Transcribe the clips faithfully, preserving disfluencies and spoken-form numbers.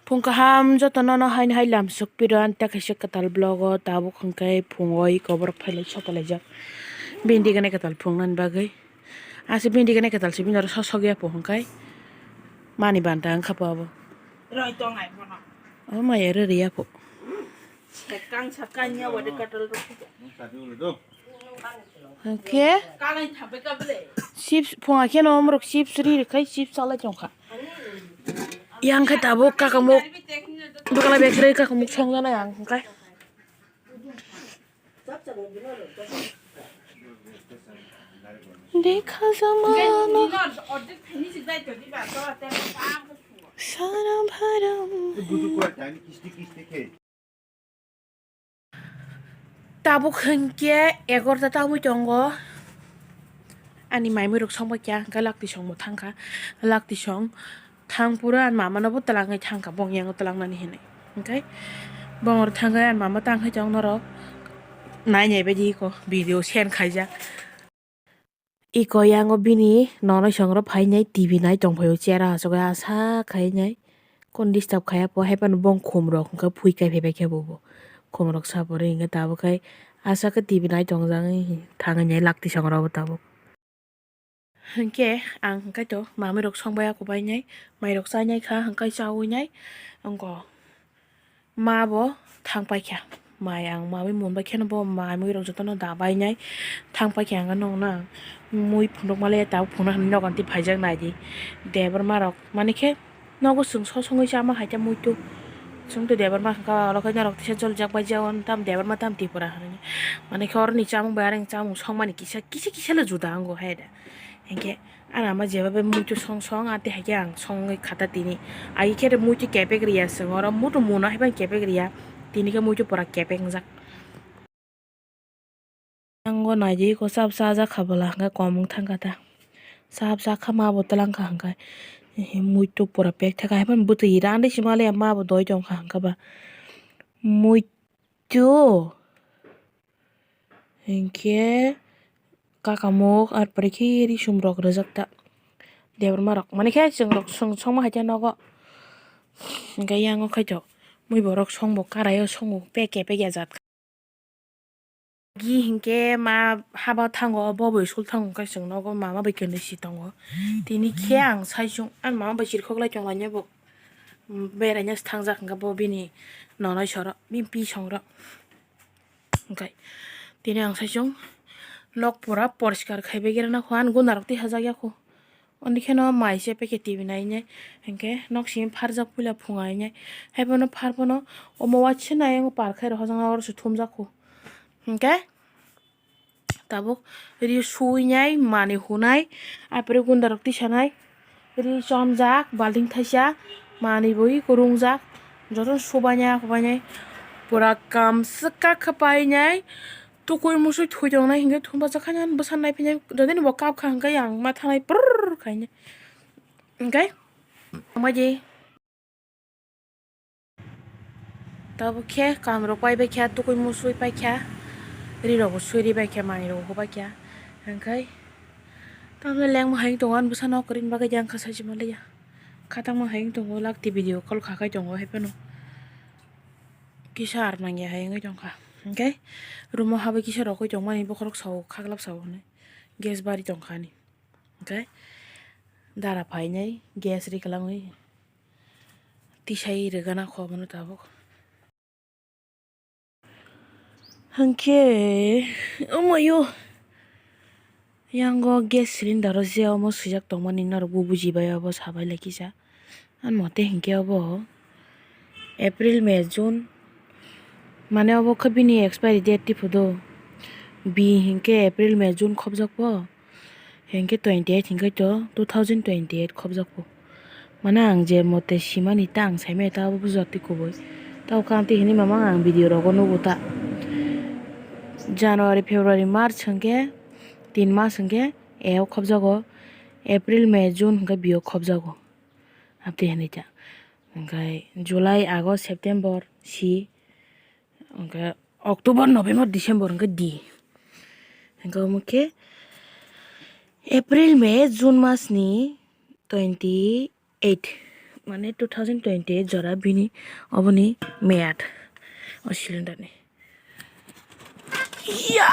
Phung kaham jotono no haino hai lam sukpiro, ani ta kaisa kwtal vlog o tabuk hwnkhe phungo iko borok phailai sokalaijak bini digini kwtal phungnani bagwi. Aswk bini digini kwtal se bini oro sosok ya po hwnkhe mani banta wngkha po abo. Roi tong ai bono. Abo maya rw rw ya po. Kang sa kanya wade katal rw. Hwnkhe chips phunga kheno omorok chips ri rwkhai chips chalai tongkha. Yang khe tabuk kakamuk dukla bekrwi kakamuk songjanai ang hwnkhe. Dekha zamana sara bharam. Tabuk hwnkhe egarota tabwi tongo. Ani maimui rok songbai kha, hwnkhe lakti songbo thangkha. Lakti song thang phuru ani mama no bo twlangwi thangkha, bong yango twlangnani hinwi. Hwnkhe bong oro thangwi ani mama tangkhe tong norok nai nai baidi iko video send khaijak. Iko yango bini nonoi songro phainai T V nai tongphaio chair o achugwi asa khainai kon disturb khaiya po haiphano bong khumrok hwnkhe phui kai phaibai khe bo khumrok saporwi hwnkhe tabuk khai asa khe T V nai tongjagwi thangwi nai lakti songro bo tabuk. Hwnkhe ang hwnkhe to mamwi rok songbai ako bainai mairok chainai kha hwnkhe chawi nai wngkha. Ma bo thang paikha, mai ang mawi mun bai kheno bo maimui rok jotono da bainai thang paikha, ang nokna mui phunuk male tabuk phunuk hinwi nogo tei phaijak naidi. Debor ma rok mani khe nogo chwng sosongwi chama hai khe muitu chwng tei debor ma hwnkha oro khe norok tisa jolijak bai jao tam debor ma tam Tripura hinwi mani khe oroni chamung bai aroni chamung songmani kisa kisa kisa le juda wngo hai da hinkhe. Ani ama jeba bai muitu song song, a tei hai khe ang songwi khata tini. Agi khe muitu kepek riya, chwng oro muitu muno hai bai kepek riya. Tini khe muitu pura kepek wngjak. Ang o nai di ko chap chajak kha bwla hwnkhe kom wng thang kha ta. Chap cha kha ma bo twlang kha hwnkhe. Ehe, muitu pura pek thaka hai phano bwtwi rani sima le ma bo doi tong kha hwnkhe ba. Muitu. Hinkhe kakamuk ar pore khe risum rok rijak ta. Debor ma rok mani khe chwng rok chwng songma hai khe nogo. Hinkhe yang o khaito mui borok song bo karai o songo peke peke jat. Gi hinkhe ma haba thango bo bai sul thango khe chwng nogo mama bai kwnwi si tongo. Tini khe ang sai chwng ani mama bai chirkhok lai tong lainai bo. Beraina se thangjak hinkhe bo bini nonoi soro bini pi song ro. Hwnkhe tini ang sai chwng nok pura poriskar khai bai gira na kho, ani guna rok tei hajak ya kho. Oni kheno mai se packet T V nai nai hinkhe nok simi pharjak puila phunga nai. Haiphano phar phano omo waisa nai par khai rok hajak na oro se thumjak kho. Hinkhe tabuk ri suinai, manwi hunai, apore gunda rok tisanai, ri chomjak, balting thaisa, manwi bo eko rungjak, jotono subainai, akobainai, pura kam swkak khe painai, tukui musui thwi tongnai hinkhe thumba jakhainai, bwsa naiphinai, jotoni bo kap kha hinkhe ang ma thanai prrrr khainai, hinkhe, tongbaidi. Tabuk khe kam rok pai bai kha, tukui musui pai kha, ri rok bo sui ri bai kha, manwi rok bo bai kha, hwnkhe tamle lengma hai wng tongo, ani bwsa nok kwrwini bagwi yang kha sai se manliya, khatangma hai wng tongo, lakti video call kha khai tongo, haiphano kisa ar nangya hai wngwi tongkha, hwnkhe room o habwi kisa rokwi tongmani bokhorok sao, khaklap sao hinwi gas bari tongkha ani, hwnkhe dara phainai gas ri kwlangwi. Tisai rwgana kho bono tabuk. Hwnkhe omoyo yango gas cylinder o je omo swijak tongmani norokbo bujibai obo sabai lai kisa. Ani mote hinkhe obo April, May, June mane obo khe bini expiry date tiphudo. Bi hinkhe April, May, June khobjak bo. Hinkhe twenty eight hinkhe to two thousand twenty eight khobjak po. Mane ang je mote simani ta ang saimaya ta abo bujo twi kubui. Tao khe ang twi hinwi mamang ang video rogo nugo ta. January, February, March hinkhe tin mas hinkhe e o khobjago. April, May, June hinkhe bio khobjago. Abtwi hinwi ta. Hinkhe July, August, September si. Hwnkhe October, November, December hwnkhe di. Hwnkhe omo khe April, May, June masni twenty eight Mane two thousand twenty eight jora bini oboni meyad o cylinder ni. Ya!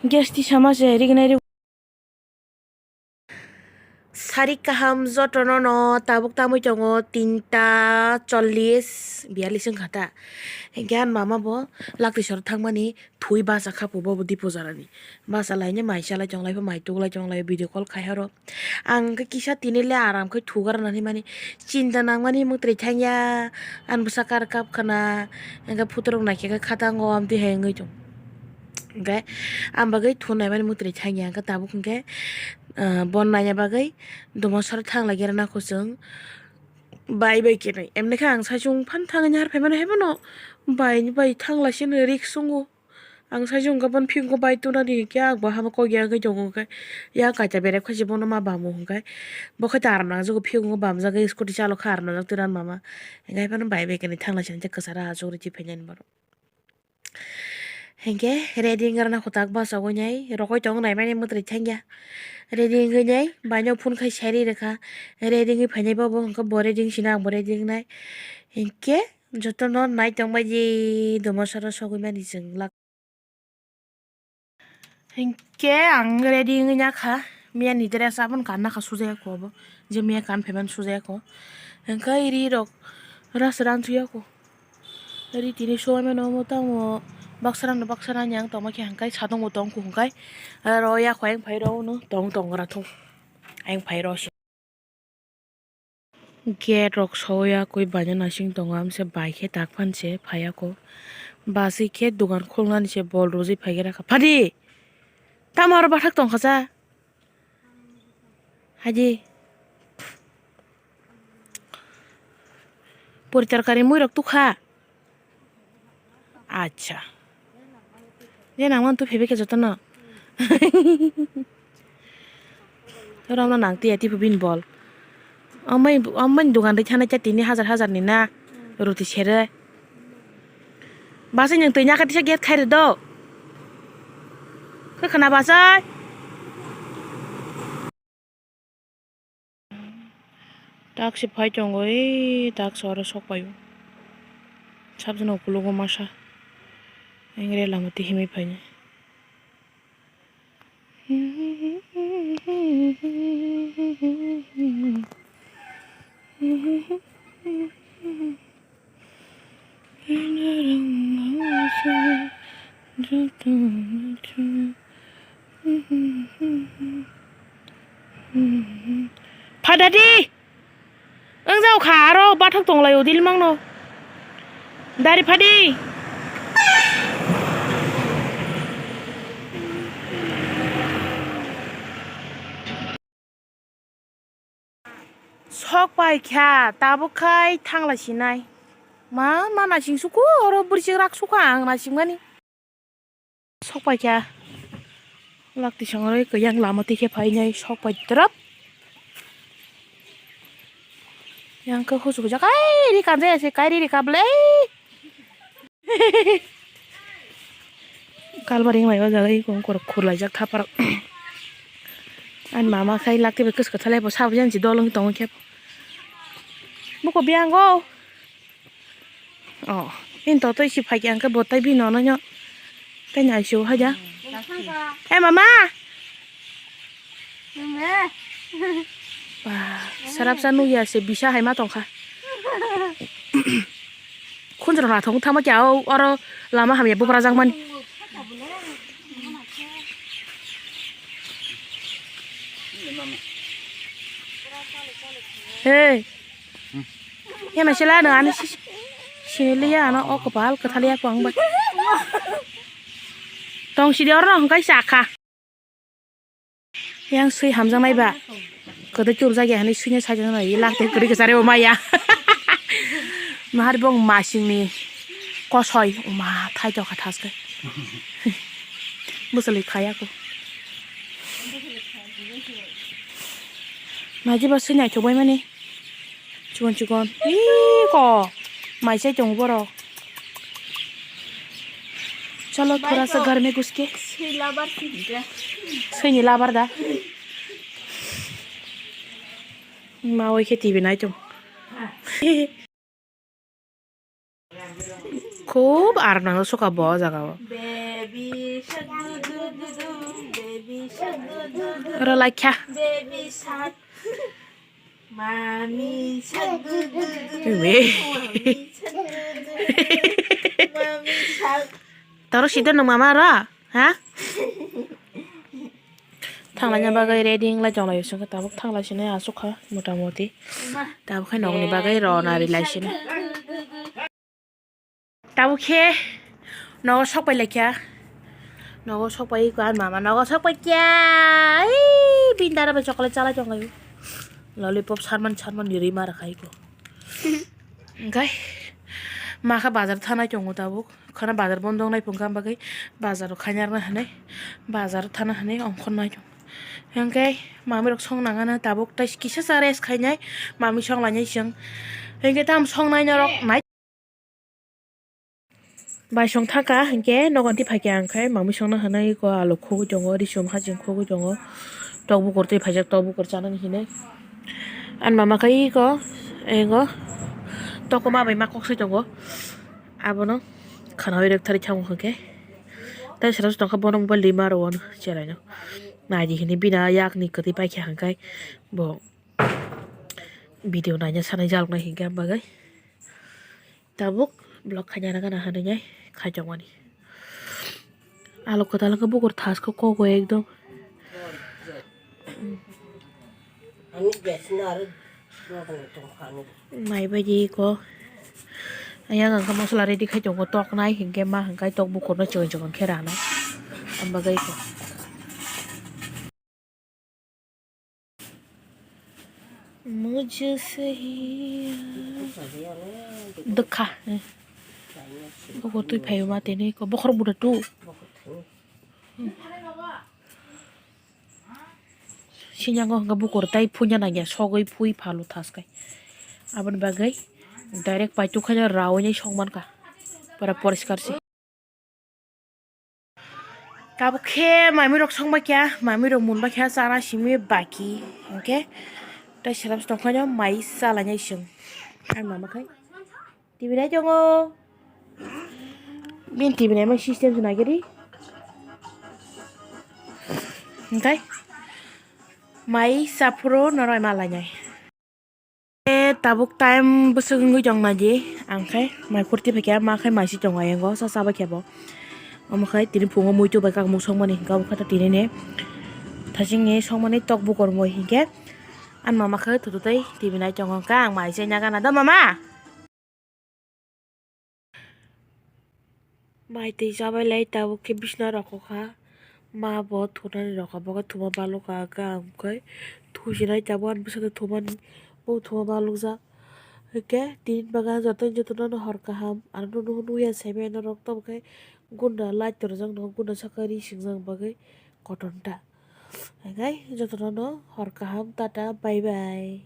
Gas ti sama se rig nai rig. Sari kaham jotono no tabuk tamui tongo tinta chollis biyallis wngkha ta. Hinkhe ani mama bo lakti sor thangmani thui basa khapu bobo dipo jarani. Basa laine mai chalai tonglai pho mai tuklai tonglai video call khai oro. Ang khe kisa tini le aram khe thugar nani mani chinta nangmani mwtri thangya. Ani bwsa kar kap khana hinkhe phutorok naikhe khe khatango amtwi hai wngwi tong. Hinkhe ang bagwi thun naimani mwtri thangya hinkhe tabuk hinkhe ah, bon naina bagwi domasaro thanglaikhe rwna kho chwng bai bai khe nai. Emni khe ang saichung phan thangwi nahar phaimani hai phano bai bai thanglaisini risk wngo. Ang saichung khe bon phiyokgo bai tunani hinkhe ang bo hama kok ya wngwi tongo khe ya kaisa berep khaisa bono ma bamo hinkhe bo khe ta aram nangjago phiyokgo bamjagwi scooty chalok kha aram nangjak twi ran mama hinkhe hai phano bai bai khe nai thanglaisini kwcharo achuk rw twi phainani borok. Hinkhe ready wngna kho tak bachagwi nai rokoi tong naimani mwtri thangya. Ready wngwi nai baino phone khai sari rwkha. Ready wngwi phainai bobo hinkhe bo ready wngsina ang bo ready wngnai. Hinkhe jotono nai tongbai di domasaro sogwi mani chwng lak. Hinkhe ang ready wngwi nakha. Miyani dress aboni kan nakha sujaya kho obo. Je miya kan phaimani sujaya kho. Hinkhe ri rok ras ran thuya kho. Ri tini suwai mano omo tamo baksa rano baksa rani ang tongma khe hwnkhai sadongo tong kho hwnkhai. Aro yakho ayang phai rw no tong tong gra thung. Ayang phai rw se. Gate rok soya koi baina nasing tongo amse bai khe tak phan se phaiya kho. Basi khe dogan khulnani se bol rwjwi phai khe rakha. Phadi! Tamo aro bathak tong kha cha? Haji. Poritar kari mui rok tukha. Acha. Je nang mani tu phebe khe jotono. Oro no nang tiya tipu bini bol. Amai, amai dogan ri thana cha tini hajar hajar ni na. Roti sere. Basai nwng twi nyakha tisa gate khai rw do. Khe khna basai. Tak se phai tongo, ee, tak se oro sok pai o. Sabjano ukologo masa. Engre lama tihimwi phainai. Phadadi! Wng jao kha, aro bathok tong lai o, dil mangno. Dari phadi! Sok pai kha, tabuk khai thang lai sinai. Ma, ma naising suku, oro bwrwi chwng rak sukha ang naising mani. Sok pai kha. Lak tisong oro khe yang lama twi khe phainai sok pai twrwp. Yang khe husu huja kai ri kan jaya se kai ri ri ka bwlai. Kalbaring mai o jaga i kung korok khurlaijak thapar. Ani mama khai lak tei bai kwswk kwthalai bo sabo yang si dol wng tong khe. Buko biyango. Oh, in to to isi phai ang khe bo tai bini nono nyo. Tai nai su haja. Eh mama. Ba, sarap sa nugya se bisa hai ma tongkha. Khunjro na thong thama kya o oro lama hamya bubra jang mani. Hey. Yana sila no ani si-, sini liya ano o kopal kathaliya ko ang bai. Tong sidi oro no hongkai sakha. Yang sui hamjaknai ba. Kwdwi churjak ya hinwi suina sajak nai, lak tei kwrwi kwchari bo maya. Nahar bong masingni kosoi, uma, thai tokha thaske. Bwswlwi khaya ko. Naji ba sui naithok bai mani. Chikon chikon. Ii ko. Mai chai tongo borok. Chalo, thora sa ghar mein ghuske. Sui labar si hingke. Sui ni labar da. Ma oi khe T V nai tong. Khub ar nang suka bo o jaga o. Oro laikha. Mami shark du du du du. Ui. Mami shark du du du. Mami shark. Toro sida nung mama ro? Ha? Thanglaina bagwi ready wng lai tong lai singkhe tabuk thangla sini aswk kha mota moti. Tabuk khe nokni bagwi rona ri lai sini. Tabuk khe nogo sok pai laikha. Nogo sok pai ko, ani mama nogo sok pai kya. Ei, bini dara bai chocolate chalai tong lai. Lollipop sarman sarman ni rima rakha iko. Hwnkhe ma khe bazar thanai tongo tabuk. Khana bazar bondo wngnai phungkha, bagwi bazaro khaina rwna hinwi bazaro thana hinwi ongkhornai tongo. Hwnkhe mamirok song nangano tabuk tai kisa cha rest khainai, mami song lainai chwng. Hwnkhe tamo songnai norok nai. Bai song thaka hinkhe nogo twi phaikha, ang khe mami songno hinwi ko alu khugwi tongo, risum haching khugwi tongo, tok bukur twi phaijak, tok bukur chanani hinwi. Ani mama khe iko ego tokma bai ma kok sai tongo, abono khanaui rwktharwi thango hinkhe. Tai sero se tongkha bono mobile rima rwo cheraino naidi hinwi bini yakni kwtwi paikha hinkhe bo video naina sanai jaloknai hinkhe bagwi. Tabuk vlog khaina nangana hinwi khai tongmani. Alu kwtal wngkha bukur thaskhe kok ekdom. Naibaidi ko. Ayang wngkha masala ready khai tongo, toknai hinkhe ma hinkhai tok bukurno chikon chikon khe ranai. Am bagwi ko. Mujhe sahi dukha. Bokhorok twi phaio ma tini ko bokhorok buda tu. Sinyango hwnkhe bukur tai phuina nangya, sogwi phui phalo thaskai. Aboni bagwi direct paituk khaina raui nai song mankha. Pura poriskar se. Tabuk khe mamirok songbai kha, mamirok munbai kha, chana simi baki hinkhe tei selam se tongkhaino mai chalainai chwng. Ani mama khai T V nai tongo. Bini T V naima system se naikhe ri. Hinkhe mai chaphuru norok ma lainai. E, tabuk time bwswk wngwi tong naidi, ang khe mai phurti phaikha, ma khe mai si tongo ayang o, sa chabai khe bo. Omo khe tini phungo muitu bai kakmuk songmani hinkhe, obo khe tini ni thaching ni songmani tok bukur moi hinkhe, ani mama khe thutu tei T V nai tongo, hwnkhe ang mai se nagana do mama. Mai twi chabai lai tabuk khe bisna rokho kha. Ma bo thunani rokha, bo khe thuma balukha, hwnkhe ang khe thusinai tabuk ani bwswkno thumani, bo thuma balukjak. Hwnkhe tini bagwi jotono jotono hor kaham, aro nukya saibai norok tamo khe gunda light torjak, gunda saka ri swngjak bagwi kotorta. Hwnkhe jotono hor kaham, tata, bye bye.